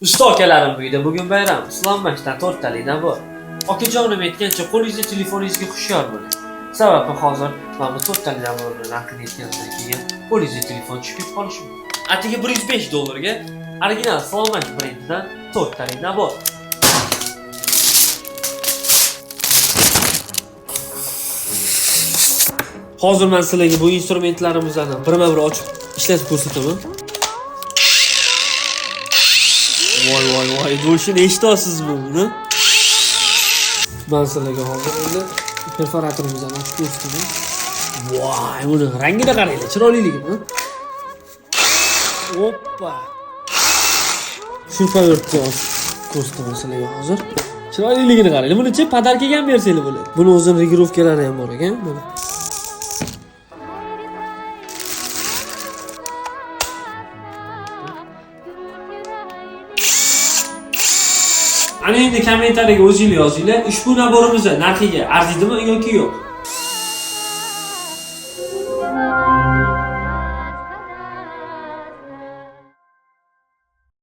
Usta akalarim uyida bugun bayram. Islom bankdan 4 talik nabor. Okajonim aytgancha qo'lingizda telefoningizga hushyor bo'ling. Sababi hozir mana bu 4 talik naborni narxini aytganimdan keyin qo'lingizda telefon tushib ketib qolishi mumkin. Atigi 105 dollarga original Islom bank brendidan 4 talik nabor. Hozir men sizlarga bu instrumentlarimizni birma-bir ochib ishlatib ko'rsataman. Voy voy voy, dushini eshityapsizmi buni? Men sizlarga hozir endi perforatorimizni ochib ko'rsataman. Voy, buni rangini qaranglar, chiroyliligini. Oppa. Shurpavertni ochib ko'rsataman sizlarga hozir. Chiroyliligini qaranglar. Buni-chi podarkaga ham bersanglar bo'ladi. Buni o'zini regirovkalari ham bor ekan, mana. Ana endi kommentariyaga o'zinglar yozinglar, ushbu naborimiz narxiga arziydimi yoki yo'q?